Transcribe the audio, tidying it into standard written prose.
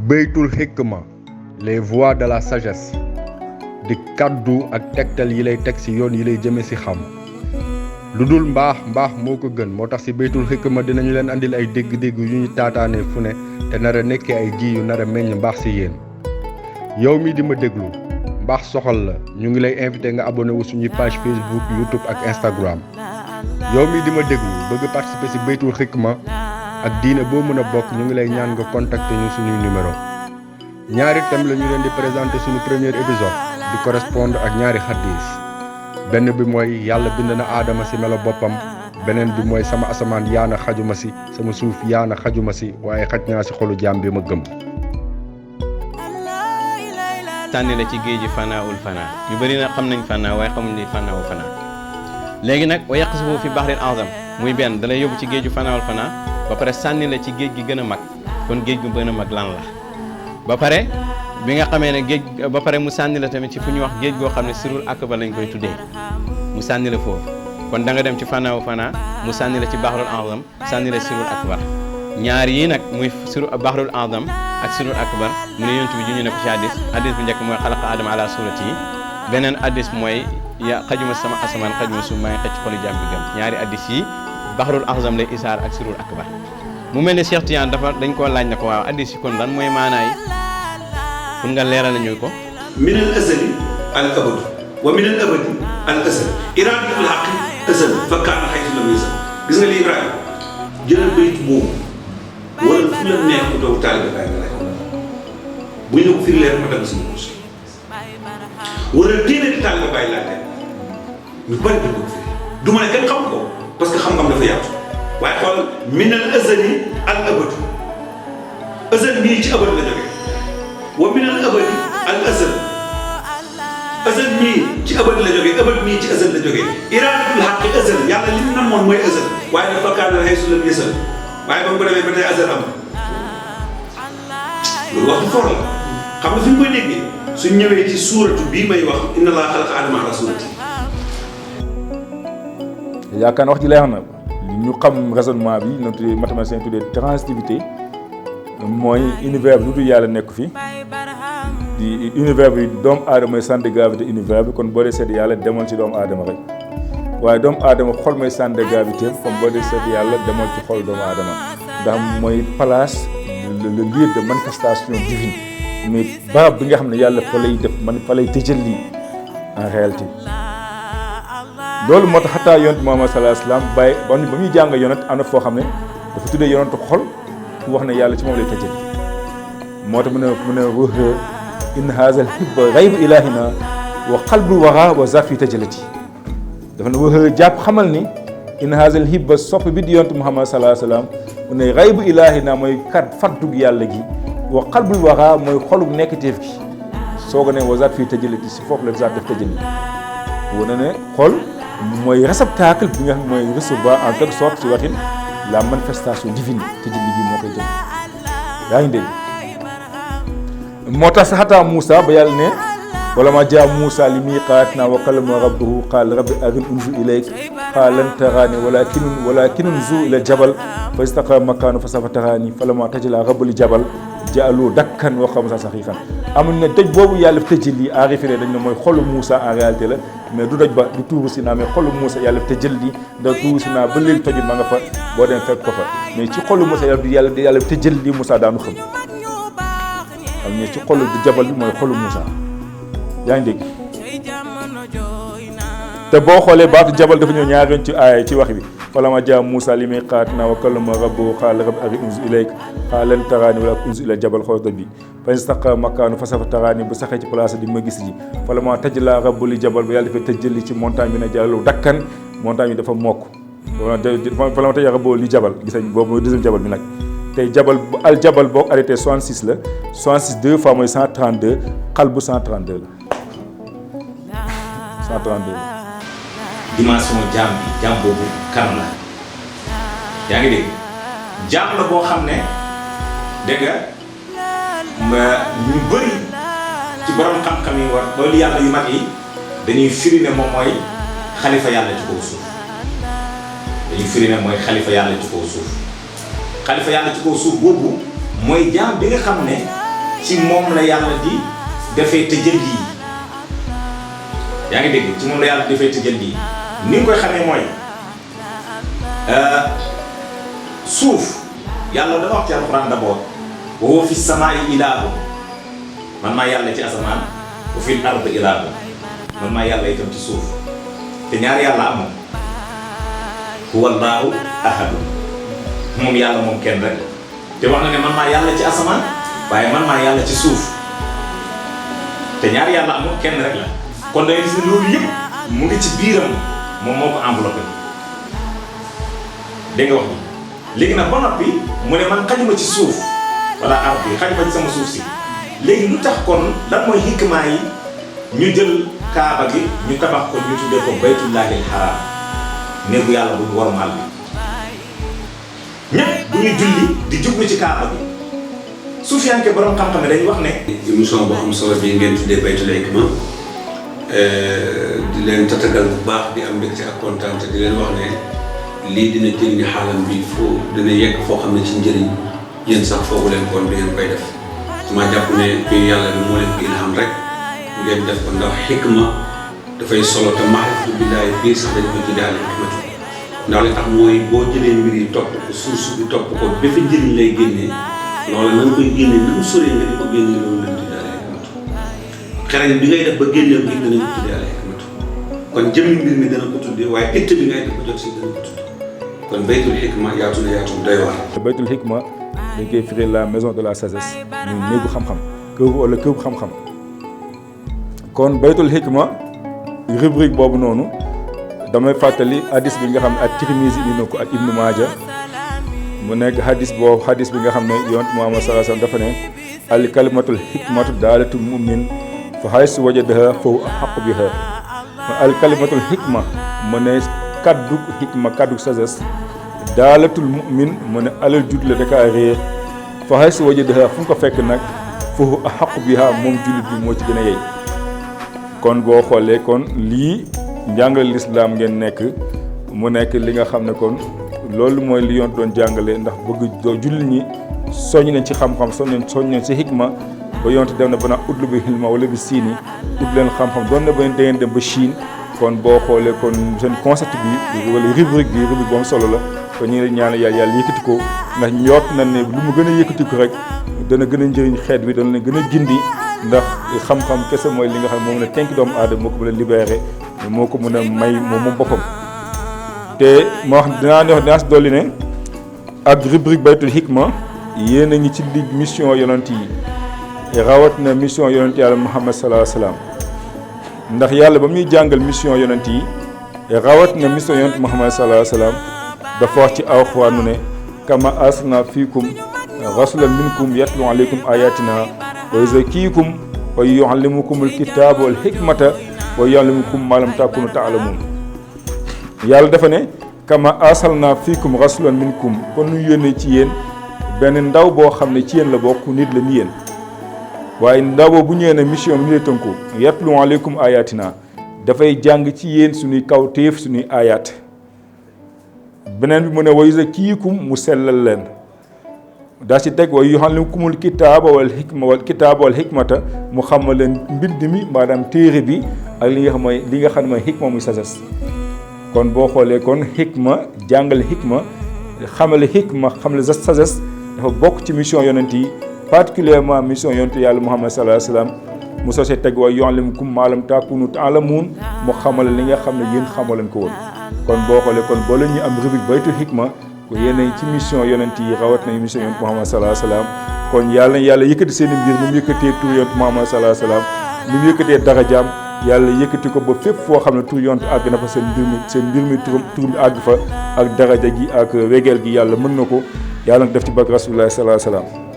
baytul hikma les voies de la sagesse di kaddu ak tegtal yi lay teg ci yoon yi lay jëme ci xam lu dul mbaax moo ko gën moo tax ci baytul hikma dinañu leen andil ay dégg-dégg yu ñu taataane fu ne te nar a nekkee ay ji yu nar a meññ mbaax ci yéen yow mi di ma déglu mbaax soxal la ñu ngi lay invité nga abonné wu suñuy page Facebook YouTube ak Instagram yow mi di ma déglu bëgg participer ci baytul hikma ak diine boo mën a bokk ñu ngi lay ñaan nga contacter ñu suñuy numéro ñaari thème la ñu leen di présenter suñu premier épisode di correspondre ak ñaari xadis benn bi mooy yàlla bind na aadama ci melo boppam beneen bi mooy sama asamaan yaana xajuma ci sama suuf yaana xajuma ci waaye xaj naa ci xolu jaam bi ma gëm. tànni la ci géej gi fanaawul fanaa ñu bëri na xam nañ fanaa waaye xamuñ ni fanaawu fanaa léegi nag wa yaqsifu fi bahril azam muy benn dalay yóbbu ci géeju fanaawul fanaa ba pare sànni la ci géej gi gën a mag kon géej gu gën a mag lan la ba pare bi nga xamee ne géej ba pare mu sànni la tamit ci fu ñuy wax géej goo xam ne sirul akbar lañ koy tuddee mu sànni la foofu kon da nga dem ci fanaawu fanaa mu sànni la ci bahrul azam sànni la sirul akbar ñaar yi nag muy bahrul azam ak sirul akbar mu ne yonent bi juñu ne ko ci hadis bu njëkk mooy xalaqa adama ala surati yi beneen hadis mooy ya xajuma sama asamaan xajuma suuf maa ngi xëcc xolu jàmm bi gëm ñaari hadis yi bahrul azam lay isaar ak sirul akbar mu mel ne Cheikh Tidiane dañ koo laaj na ko waaw hadis yi kon lan mooy maanaay pour nga leeral ñu ko min al azali al abad wa min al abadi al azal iradatul haqq azal fa kaana haythu lam yazal gis nga li Ibrahima jëlal bayt boobu wala fu la neex ku doog taalibe Baay nga lay ko bu ñu ko firi leer ma dagg sama kursi wala téeméeri taalibe Baay laa teg ñu bari duñ ko firi du ma ne kenn xam ko parce que xam-xam dafa yaatu waaye xool min al azali al abad azal mii ci abad la jógee wa min al abadi al azal mii ci abad la jógee abad mii ci azal la jógee iradatul haqq azal yàlla li mu namoon mooy azal waaye dafa kaana haythu lam yazal waaye ba mu ko demee ba tey azal am loolu wax du for la xam nga fi ñu koy déggee suñ ñëwee ci suuratu bii may wax inna allaha xalaqa aadama ala suurati yaakaar na wax ji leer na ñu xam raisonnement bi ñu tuddee mathématicien tuddee transitivité mooy univers bi lu dul yàlla nekk fi di univers bi doomu aadama mooy centre de gravité univers bi kon boo dee seet yàlla demoon ci doomu aadama rek waaye doomu aadama xol mooy centre de gravité comme boo dee seet yàlla demoon ci xol doomu aadama ndax mooy place le lieu de manifestation divine mais barab bi nga xam ne yàlla fa lay def fa lay tëjali en réalité loolu moo tax xataa yonent Muhammad sallallahu alayhi wasallam bàyyi ba muy jàng yonent am na foo xam ne dafa tuddee yonentu xol ku wax ne yàlla ci moom lay tëjali moo tax mu ne wax in haazal hibba ghaybu ilahina wa qalbul wara wa zafi tajalati dafa ne wax jàpp xamal ni in haazal hibba sopp bi di yonent Muhammad sallallahu alayhi wasallam mu ne ghaybu ilahina mooy kat faddug yàlla gi wa qalbul wara mooy xolug nekkteef gi soo ko ne wa zafi tajalati si foofu la zaat def tëjali wane ne xol mooy réceptacle bi nga xam mooy recevoir en quelque sorte ci waxin la manifestation divine tëjali gi moo koy jël yaa ngi dégg moo tax sax xataa Moussa ba yàlla ne wala ma jaa Moussa li miiqaatinaa wa kallama rabbuhu qaala rabbi arini unzur ilayk qaala lan taraani walakin unzur ila jabal fa istaqarra makaanahu fa sawfa taraani falammaa tajallaa rabbuhu li jabal ja'alahu dakkan wa xarra Moussa sa'iqan amul ne doj boobu yàlla tëjali en référé dañ ne mooy xolu Moussa en réalité la mais du doj ba du tuuru Sinaa mais xolu Moussa yàlla tëjali da tuuru Sinaa ba léegi tojul ma nga fa boo dem fekk ko fa mais ci xolu Moussa yàlla tëjali Moussa daanu xam am ne ci xolu du jabal bi mooy xolu Moussa yaa ngi dégg te boo xoolee baatu jabal dafa ñëw ñaari yoon ci aaya ci wax bi falammaa jaa Moussa li miiqaatinaa wa kallamahu rabbuhu qaala rabbi arini unzur ilayka qaala lan taraani walaakin unzur ila jabal xool doj bi fa istaqarra makaanahu fa sawfa taraani bu saxee ci place di ma gis ji falammaa tajallaa rabbuhu li jabal ba yàlla dafay tëjali ci montagne bi ne ja'alahu dakkan montagne bi dafa mokk falammaa tajallaa rabbuhu li jabal gis nañ boobu mooy deuxième jabal bi nag tey jabal al jabal boo arrêté 66 la 66 deux fois mooy 132 xalbu 132 la 132 la. dimension jaam boobu kan la yaa ngi dégg jaam la boo xam ne dégg nga ñu bëri ci borom xam-xam yi war loolu yàlla yu mag yi dañuy firi ne moom mooy xalifa yàlla ci kaw suuf dañuy firi ne mooy xalifa yàlla ci kaw suuf xalifa yàlla ci kaw suuf boobu mooy jaam bi nga xam ne ci moom la yàlla di defee tëjël yi yaa ngi dégg ci moom la yàlla defee tëjël yi ni nga koy xamee mooy suuf yàlla dafa wax ci alxuraan d'abord wa huwa fi samaa'i ilaahun man maa yàlla ci asamaan wa fil ardi ilaahun man maa yàlla itam ci suuf te ñaar yàlla amoon huwa allaahu ahad moom yàlla moom kenn rek te wax na ne man maa yàlla ci asamaan waaye man maa yàlla ci suuf te ñaar yàlla amoon kenn rek la kon da ngay gis ne loolu yëpp mu ngi ci biiram moom moo ko enveloppé dégg nga wax ni léegi nag ba noppi mu ne man xajuma ci suuf wala arab bi xajuma ci sama suuf si léegi lu tax kon lan mooy hikma yi ñu jël kaaba gi ñu tabax ko ñu tuddee ko baytullahil haram néegu yàlla bu ñu wormaal bi ñëpp bu ñu julli di jublu ci kaaba gi suufiyanke borom xam-xam dañuy wax ne émission boo am solo bi ngeen tuddee baytul hikma di leen tatagal bu baax di am mbégte ak kontaan te di leen wax ne lii dina jëriñ xaalam bi foo dina yegg foo xam ne ci njëriñ yéen sax foogu leen koon bi ngeen koy def dama jàpp ne kuy yàlla bi moo leen ko ilham rek ngeen def ko ndax xikma dafay solo te maarifatu billaahi biir sax dañ ko tuddaale xikmatu ndax li tax mooy boo jëlee mbir yi topp ko suuf bi topp ko ba fi njëriñ lay génnee loolu na nga koy génne na mu soree nga di ko génne loolu lañ tuddaale xikmatu xereñ bi ngay def ba génnee ko it danañ ko tuddaale xikmatu kon jëmmi mbir mi dana ko tuddee waaye ëtt bi ngay def ba jot si dana ko tuddee kon baytul hikma yaatu na yaatu doy waar. baytul hikma dañ koy firi la maison de la sagesse muy néegu xam-xam kër wala kër xam-xam kon baytul hikma rubrique boobu noonu damay fàttali hadis bi nga xam ne ak Tirmizi indi na ko ak Ibnu Maaja mu nekk hadis boobu hadis bi nga xam ne yonent Muhammad sallallahu alayhi wasallam dafa ne al kalimatul hikmatu daalatul mu'min fa haysu wajadaha fa huwa ahaqqu biha al kalimatul hikma mu ne kaddu hikma kaddu sagesse daalatul mu'min mu ne alal judd la dakaa réer fa haysu wajadaha fu mu ko fekk nag fa huwa ahaqqu biha moom jullit bi moo ci gën a yey kon boo xoolee kon lii njàngale lislaam ngeen nekk mu nekk li nga xam ne kon loolu mooy li yoon doon jàngale ndax bëgg jullit ñi soññ nañ ci xam-xam soññ nañ ci hikma ba yonte dem na ba naa utlu bi hilma wala bi siini ut leen xam-xam doon na ba dangeen dem ba Chine kon boo xoolee kon seen concept bi wala rubrique bu am solo la kon ñu ngi ñaan yàlla yëkkati ko ndax ñoot na ne lu mu gën a yëkkati ko rek dana gën a njëriñ xeet bi dana leen gën a gindi ndax xam-xam kese mooy li nga xam moom la tenk doomu aadama moo ko mën a libéré moo ko mën a may moom boppam te moo wax dinaa si dolli ne ak rubrique baytul hikma yéen a ngi ci li mission yonent yi rawat na mission yonent yàlla Muhammad sallallahu alayhi wasallam ndax yàlla ba muy jàngal mission yonent yi rawat na mission yonent Muhammad sallallahu alayhi wasallam dafa wax ci alxuraan ne kama arsalna fiikum rasulan minkum yatlu alaykum ayatina wa yuzakkikum wa yuallimukum alkitaba wal hikmata wa yuallimukum ma lam takunu ta'lamun yàlla dafa ne kama arsalna fiikum rasulan minkum kon ñu yónnee ci yéen benn ndaw boo xam ne ci yéen la bokk nit la ni yéen waaye ndaw boobu bu ñëwee ne mission bi ni la tënku yatlu alaykum ayatina dafay jàng ci yéen suñuy kawtéef suñuy ayaat beneen bi mu ne wa yuzakkikum mu sellal leen daa ci teg wa yuallimukumul kitaaba wal hikmata mu xamal leen mbind mi maanaam téere bi ak li nga xam ne mooy hikma muy sagesse kon boo xoolee kon hikma jàngale hikma xamale sagesse dafa bokk ci mission yonent yi particulièrement mission yonent yàlla Muhammad sallallahu alayhi wasallam mu sosee teg wa yuallimukum ma lam takunu ta'lamun mu xamal li nga xam ne yéen xamoo leen ko woon kon boo xoolee kon boo leen ñu am rubrique baytul hikma ko yéen ci mission yonent yi rawat nañu mission yonent Muhammad sallallahu alayhi wasallam kon yàlla yëkkati seen mbir ni mu yëkkatee tur yonent Muhammad sallallahu alayhi wasallam ni mu yëkkatee darajaam yàlla yëkkati ko ba fépp foo xam ne tur yonent àgg na fa seen mbir mi tur mi àgg fa ak daraja gi ak wegeel gi yàlla mën na ko yàlla nag def ci barke Rasulullah sallallahu alayhi wasallam